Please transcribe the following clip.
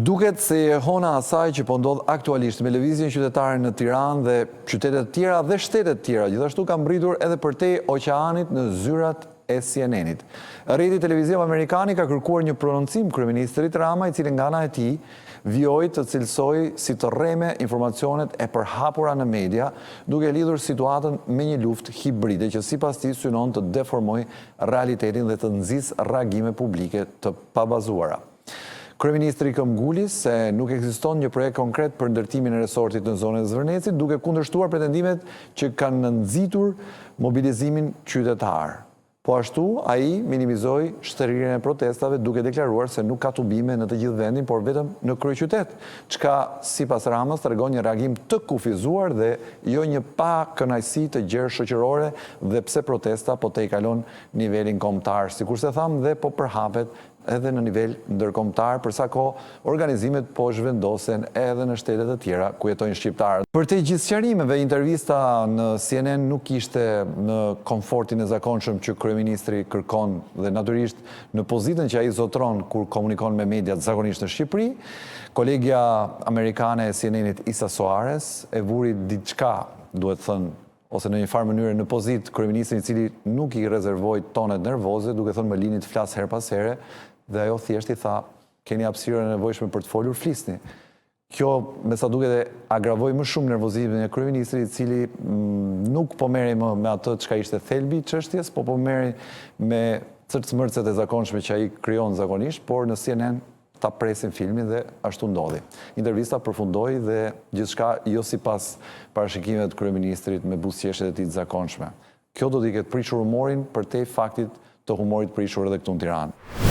Duket se jehona e asaj që po ndodh aktualisht me lëvizjen qytetare në Tiranë dhe qytete të tjera dhe shtete të tjera, gjithashtu ka mbërritur edhe përtej oqeanit në zyrat e CNN-it. Rrjeti televiziv amerikan i ka kërkuar një prononcim kryeministrit Rama, i cili nga ana e tij vijoi të cilësojë si të rreme informacionet e përhapura në media, duke e lidhur situatën me një luftë hibride që sipas tij synon të deformojë realitetin dhe të nxisë reagime publike të pabazuara. Kryeministri këmbënguli se nuk ekziston një projekt konkret për ndërtimin e resortit në zonën e Zvërnecit, duke kundërshtuar pretendimet që kanë nxitur mobilizimin qytetar. Po ashtu, ai minimizoi shtrirjen e protestave duke deklaruar se nuk ka tubime në të gjithë vendin, por vetëm në kryeqytet, çka sipas Ramës tregon një reagim të kufizuar dhe jo një pakënaqësi të gjerë shoqërore dhe pse protesta po tejkalon nivelin kombëtar, sikurse thamë dhe po përhapet edhe në nivel ndërkombëtar për sa kohë organizimet po zhvendosen edhe në shtete të tjera ku jetojnë shqiptarët. Përtej gjithë sqarimeve, intervista në CNN nuk ishte në komfortin e zakonshëm që kryeministri kërkon dhe natyrisht në pozitën që ai zotëron kur komunikon me mediat zakonisht në Shqipëri. Kolegja amerikane e CNN-it Isa Soares e vuri diçka, duhet thënë, ose në një farë mënyre në pozitë kryeministrin i cili nuk i rezervoi tonet nervoze, duke thënë më lini të flas herë pas here, dhe ajo thjesht i tha, keni hapësirën e nevojshme për të folur, flisni. Kjo, me sa duket, e agravoi më shumë nervozizmin e kryeministrit, i cili nuk po merrej më me atë çka ishte thelbi i çështjes, po po merrej me cërcmërcet e zakonshme që ai krijon zakonisht, por në CNN ta presin filmin dhe ashtu ndodhi. Intervista përfundoi dhe gjithçka jo sipas parashikimeve të kryeministrit me buzëqeshjet e tij të zakonshme. Kjo do t'i ketë prishur humorin përtej faktit të humorit të prishur edhe këtu në Tiranë.